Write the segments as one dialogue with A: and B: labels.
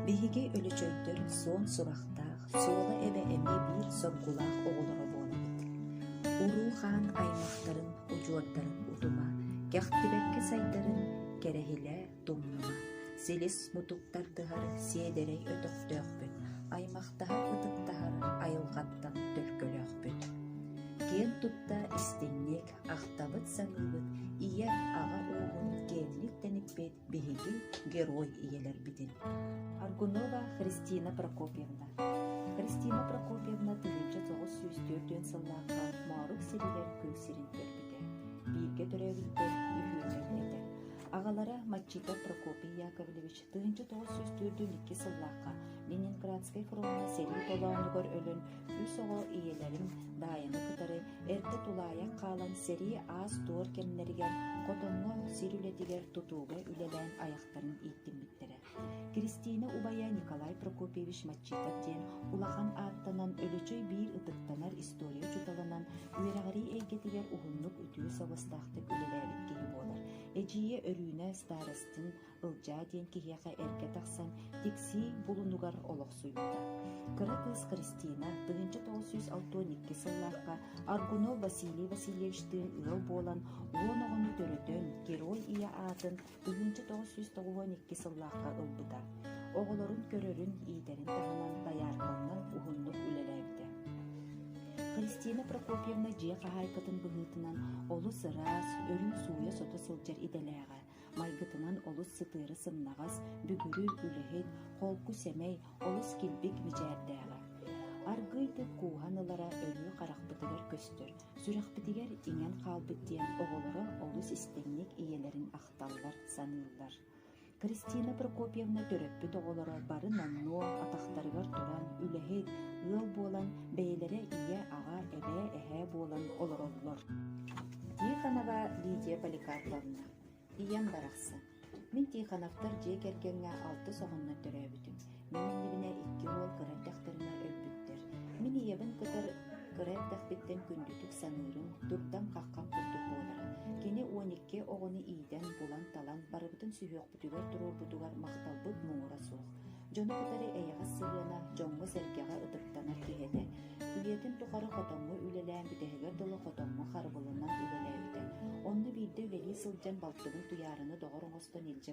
A: Биһиги өлөчөйдөр суон сурахтаах, Суола эбэ эмиэ биир соргулаах оҕолоро буолабыт. Уруу-хаан аймахтарын, удьуордарын утума, кэхтибэккэ сайдарын кэрэһилээ тумнума, силис-мутук тардыһар сиэдэрэй өтөхтөөхпүт, аймахтаһар ытыктаһар айылҕаттан төлкөлөөхпүт. Киэн тутта истиҥник ахтабыт-саныыбыт ийэ, аҕа ууһун киэҥник тэниппит биһиги герой ийэлэрбитин. Аргунова Христина Прокопьевна Христина Прокопьевна 1944 сыллаахха Моорук сиригэр күн сирин көрбүтэ. Бииргэ төрөөбүттэр үһүөлэр этэ. Аҕалара Маччитов Прокопий Яковлевич 1942 сыллаахха Ленинградскай фроҥҥа сэрии толоонугар өлөн үс оҕо ийэлэрин Даайаны кытары эрдэ тулаайах хаалан сэрии аас-туор кэмнэригэр хотоҥҥо, сир үлэтигэр, тутууга үлэлээн айахтарын ииттиммиттэрэ. Кристина убайа Николай Прокопьевич Маччитов диэн улахан ааттанан Өлөчөй биир ытыктанар история учууталынан үөрэҕирии эйгэтигэр уһуннук үтүө суобастаахтык үлэлээбит киһи буолар. Эдьиийэ Өрүүнэ Старостин Ылдьаа диэн киһиэхэ эргэ тахсан Тиксии булунугар олохсуйбута. Кыра кыыс Христина 1962 сыллаахха Аргунов Василий Васильевичтыын ыал буолан уон оҕону төрөтөн Герой ийэ аатын 1992 сыллаахха ылбыта. Оҕолорун көрөрүн, иитэрин таһынан доярканнан уһуннук үлэлээбитэ. Христина Прокопьевна дьиэ хаһаайкатын быһыытынан олус ыраас, өрүү сууйа-сото сылдьар идэлээҕэ. Майгытынан олус сытыары-сымнаҕас, бүгүрү, үлэһит, холку-сэмэй, олус килбик мичээрдээҕэ. Аргыый да кууһан ылара өрүү харахпытыгар көстөр, сүрэхпитигэр иҥэн хаалбыт диэн оҕолоро олус истиҥник ийэлэрин ахталлар, саныыллар. Кристина Прокопьевна төрөппүт оҕолоро бары номнуо атахтарыгар туран, үлэһит, ыал буолан, бэйэлэрэ ийэ, аҕа, эбээ, эһээ буолан олороллор. Тихонова Лидия Поликарповна Ийэм барахсан. Мин Тихоновтар дьиэ кэргэҥҥэ алтыс оҕоннон төрөөбүтүм. Мин иннибинэ икки уол кыра эрдэхтэринэ өлбүттэр. Мин ийэбин кытары кыра эрдэхпиттэн күндүтүк саныырым, дурдам-хаххам курдук буолара. Кини 12 оҕону иитэн, булан-талан, барыбытын сүһүөхпүтүгэр туруорбутугар махталбыт муҥура суох. Дьону кытары эйэҕэс сыһыана, дьоҥҥо-сэргэҕэ ытыктанар киһи этэ. Үйэтин тухары хотоҥҥо үлэлээн бүтэһигэр дылы хотоҥҥо харабылынан үлэлээбитэ. Онно биирдэ үлэлии сылдьан балтыбын Туйаараны доҕор оҥостон илдьэ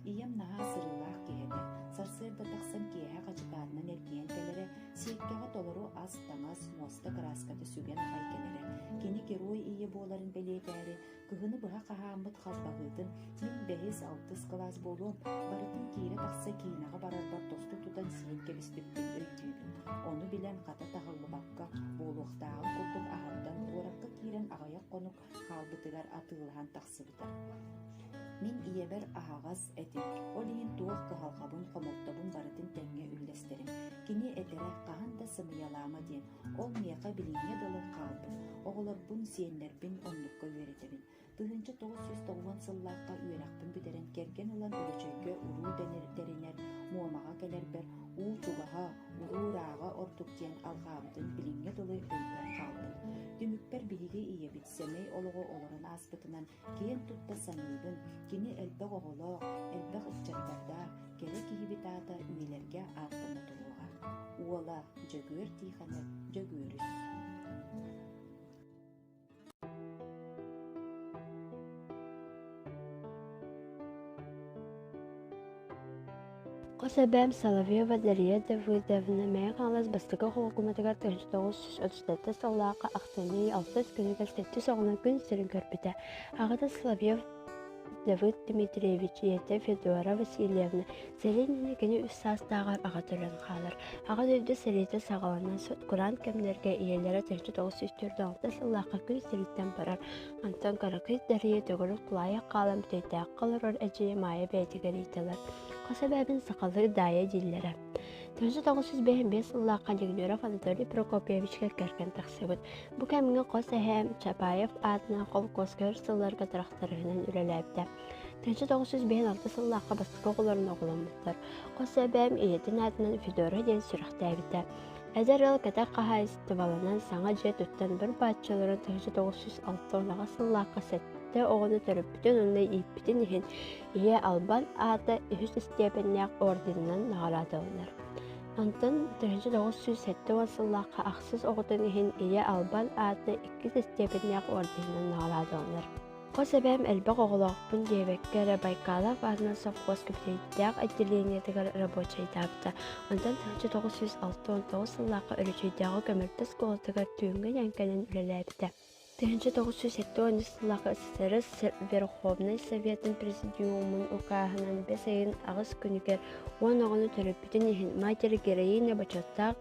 A: Ийэм наһаа сырыылаах киһи этэ. Сарсыарда тахсан киэһэ хачыкаатынан эргийэн кэлэрэ, сиэккэҕэ толору ас, таҥас, муоста кырааската сүгэн аҕай кэлэрэ. Кини герой ийэ буоларын бэлиэтээри, кыһыны быһа хаһааммыт халбаһыытын мин бэһис, алтыс кылаас буолуом, барытын киирэ-тахса киинэҕэ барарбар тосту тутан сиэн кэбиспиппин өйдүүбүн. Ону билэн хата таһыллыбакка, буолуохтааҕын курдук аһардан куоракка киирэн аҕыйах хонук хаалбытыгар атыылаһан тахсыбыта. Мин ийэбэр аһаҕас этим, ол иһин туох кыһалҕабын, хомолтобун барытын тэҥҥэ үллэстэрим. Кини этэрэ хаһан да сымыйалаама диэн, ол миэхэ билиҥҥэ дылы хаалбыт. Оҕолорбун, сиэннэрбин оннукка үөрэтэбин. 1990 сыллаахха үөрэхпин бүтэрэн кэргэн ылан Өлөчөйгө уруу тэринэр Муомаҕа кэлэрбэр уу чугаһа, уруу ырааҕа ордук диэн алҕаабытын билиҥҥэ дылы өйбөр хаалбыт. Түмүкпэр биһиги ийэбит сэмэй олоҕу олорон ааспытынан киэн тутта саныыбын, кини элбэх оҕолоох, элбэх ыччаттардаах, кэрэ киһибит аата үйэлэргэ ааттана туруоҕа. Уола Дьөгүөр Тиихэнэп Дьөгүөрүс
B: Хос эбээм Соловьева Дария Давыдовна Мэҥэ Хаҥалас бастакы холкуматыгар 1937 сыллаахха ахсынньы ый алтыс күнүгэр сэттис оҕону күн сирин көрбүтэ. Аҕата Соловьев Давыд Дмитриевич ийэтэ Федора Васильевна сэрии иннинэ кини үс саастааҕар аҕата өлөн хаалар. Аҕа дойду сэриитэ саҕаланан сут-кураан кэмнэргэ ийэлэрэ 1946 сыллаахха күн сириттэн барар. Онтон кыракый Дария төгүрүк тулаайах хаалан бүтэйдээххэ олорор эдьиийэ Маайа бэйэтигэр иитэлэр. Хос эбээбин сахалыы Даайа дииллэрэ. 1955 сыллаахха Дегтярев Анатолий Прокопьевичка кэргэн тахсыбыт. Бу кэмҥэ хос эһээм Чапаев аатынан холкуоска өр сылларга тырахтарыһынан үлэлээбитэ. 1956 сыллаахха бастакы оҕолорун оҕоломмуттар. Хос эбээм ийэтин аатынан Федора диэн сүрэхтээбитэ. Эдэр ыал кэтэх хаһаайыстыбаланан саҥа дьиэ туттан бір бааччыларын 1968 сыллаахха сэттэ оҕону төрөппүтүн уонна ииппитин иһин Ийэ Албан аата үһүс истиэпэннээх орденынан наҕараадаланар. Онтон 1970 сыллаахха ахсыс оҕотун иһин Ийэ Албан аата иккис истиэпэннээх орденынан наҕараадаланар. Хос эбээм элбэх оҕолоохпун диэбэккэ эрэ Байкалов аатынан совхоз кэпсэтиилээх отделениетыгар рабочайдаабыта. Онтон 1969 сыллаахха Өрүчүйдээҕи көмөлтө оскуолатыгар түүҥҥү ньээҥкэнэн үлэлээбитэ. 1973 сыллаахха СССР Верховнай Советын Президиумун укааһынан бэс ыйын аҕыс күнүгэр уон оҕону төрөппүтүн иһин Матери-героиня бочуоттаах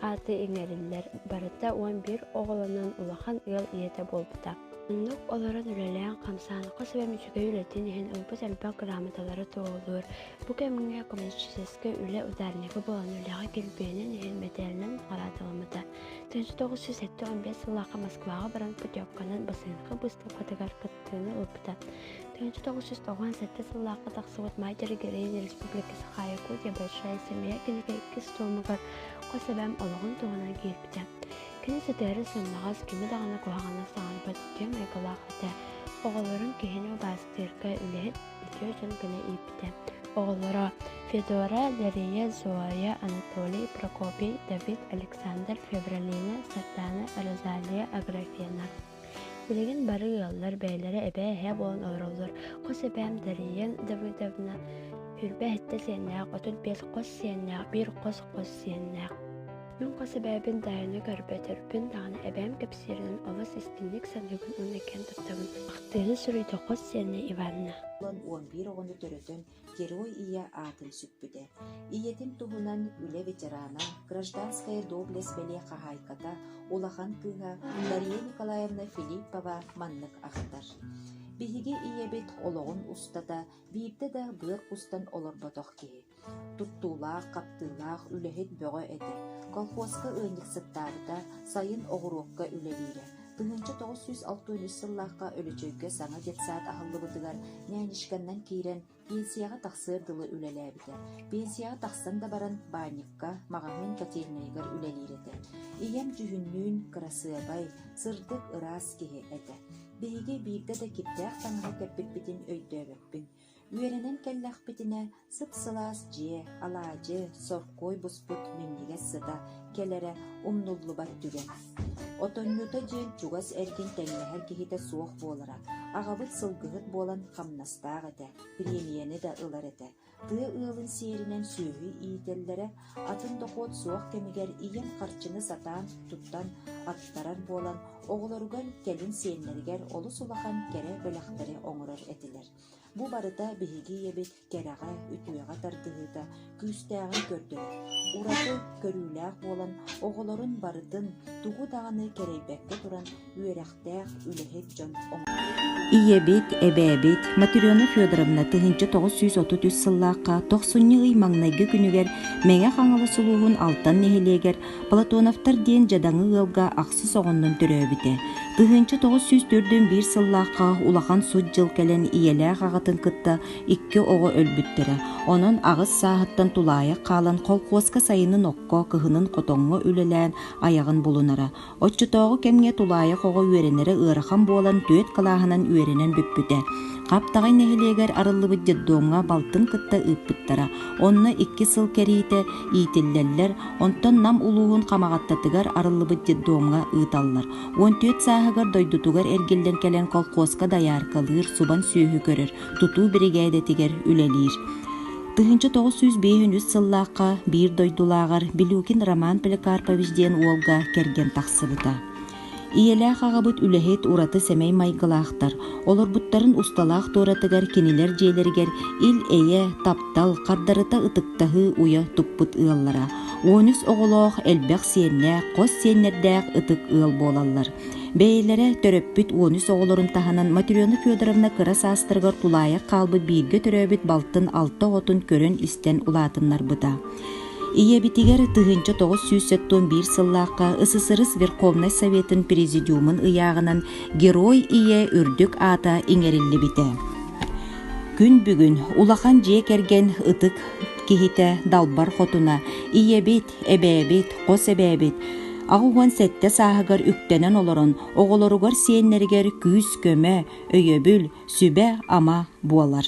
B: ааты иҥэриллэр, барыта 11 оҕолонон улахан ыал ийэтэ буолбута. Оннук олорон үлэлээн-хамсаан хос эбэм үчүгэй үлэтин иһин ылбыт элбэх грамоталары туоһулуур. Бу кэмҥэ коммунистическай үлэ ударнига буолан үлэҕэ килбиэнин иһин мэтээлинэн наҕараадаламмыта. 1975 сыллаахха Москваҕа баран путевканан бассейнка быыстапкатыгар кыттыыны ылбыта. 1997 сыллаахха тахсыбыт Матери героини Республики Саха-Якутия Большая семья кинигэ иккис томугар хос эбээм олоҕун туһунан киирбитэ. Кини сытыары сымнаҕас, кими даҕаны куһаҕаны саҥарбат үтүө майгылаах этэ. Оҕолорун киһини убаастыырга үлэһит, үтүө дьон гына ииппитэ. Оҕолоро Федора, Дария, Зоя, Анатолий, Прокопий, Давид, Александр, Февралина, Сардана, Розалия, Аграфена. Билигин бары ыаллар бэйэлэрэ эбээ-эһээ буолан олороллор. Хос эбээм Дария Давыдовна сүүрбэ сэттэ сиэннээх, 35 хос сиэннээх, биир хос-хос сиэннээх. Мин хос эбээбин Дайаны көрбөтөрбүн даҕаны эбээм кэпсииринэн олус истиҥник саныыбын уонна киэн туттабын. Ахтыыны суруйда хос сиэнэ Иванна.
A: 11 оҕону төрөтөн Герой ийэ аатын сүкпүтэ. Ийэтин туһунан үлэ ветерана, гражданская доблесть бэлиэ хаһаайката, улахан кыыһа Дария Николаевна Филиппова маннык ахтар. Биһиги ийэбит олоҕун устата биирдэ да быар кустан олорботох киһи. Туттуулаах-хаптыылаах үлэһит бөҕө этэ. Колхозка ыанньыксыттаабыта, сайын оҕуруокка үлэлиирэ. 1963 сыллаахха Өлөчөйгө саҥа детсад аһыллыбытыгар нянечканнан киирэн, пенсияҕа тахсыар дылы үлэлээбитэ. Пенсияҕа тахсан да баран баанньыкка, маҕаһыын котельнайыгар үлэлиир этэ. Ийэм дьүһүннүүн кырасыабай, сырдык ыраас киһи этэ. Биһиги биирдэ да кирдээх таҥаһы кэппиппитин өйдөөбөппүн. Үөрэнэн кэллэхпитинэ, сып-сылаас дьиэ, алаадьы, соркуой буспут минньигэс сыта кэлэрэ умнуллубат түгэн. Отонньута диэн чугас эргин тэҥнэһэр киһитэ суох буолара. Аҕабыт сылгыһыт буолан хамнастаах этэ, бириэмийэни да ылар этэ. Тыа ыалын сиэринэн сүөһү иитэллэрэ, атын дохуот суох кэмигэр ийэм харчыны сатаан туттан аттарар буолан, оҕолоругар, кэлин сиэннэригэр олус улахан кэрэ бэлэхтэри оҥорор этилэр. Бу барыта биһиги ийэбит кэрэҕэ, үтүөҕэ тардыһыыта күүстээҕин көрдөрөр. Ураты көрүүлээх буолан, оҕолорун барытын тугу даҕаны кэрэйбэккэ туран үөрэхтээх, үлэһит дьон
C: Ийэбит, эбээбит Матрена Федоровна 1933 сыллаахха тохсунньу ый маҥнайгы күнүгэр Мэҥэ Хаҥалас улууһун Алтан нэһилиэгэр Платоновтар диэн дьадаҥы ыалга ахсыс оҕоннон төрөөбүтэ. 1941 сыллаахха улахан сут дьыл кэлэн ийэлээх аҕатын кытта икки оҕо өлбүттэрэ. Онон аҕыс сааһыттан тулаайах хаалан холкуоска сайынын окко, кыһынын хотоҥҥо үлэлээн айаҕын булунара. Оччотооҕу кэмҥэ тулаайах оҕо үөрэнэрэ ыарахан буолан түөрт кылааһынан үөрэнэн бүппүтэ. Хаптаҕай нэһилиэгэр арыллыбыт детдомҥа балтын кытта ыыппыттара. Онно икки сыл кэриитэ иитиллэллэр, онтон Нам улууһун Хамаҕаттатыгар арыллыбыт детдомҥа ыыталлар. 14 сааһыгар дойдутугар эргиллэн кэлэн колхозка дайааркалыыр, субан сүөһү көрөр, тутуу биригээдэтигэр үлэлиир. 1953 сыллаахха биир дойдулааҕар Билюкин Роман Поликарпович диэн уолга кэргэн тахсыбыта. Ийэлээх аҕабыт үлэһит ураты сэмэй майгылаахтар, олорбуттарын усталаах туоратыгар кинилэр дьиэлэригэр ил-эйэ, таптал, хардарыта ытыктаһыы уйа туппут ыаллара. 13 оҕолоох, элбэх сиэннээх, хос сиэннэрдээх ытык ыал буолаллар. Бэйэлэрэ төрөппүт 13 оҕолорун таһынан Матрена Федоровна кыра саастарыгар тулаайах хаалбыт бииргэ төрөөбүт балтын алта оҕотун көрөн-истэн улаатыннарбыта. Ийэбитигэр 1971 сыллаахха СССР Верховнай Советын Президиумун ыйааҕынан Герой Ийэ үрдүк аата иҥэриллибитэ. Күн бүгүн улахан дьиэ кэргэн ытык киһитэ Далбар Хотуна, ийэбит, эбээбит, хос эбээбит 87 сааһыгар үктэнэн олорон оҕолоругар сиэннэригэр күүс-көмө, өйөбүл, сүбэ-ама буолар.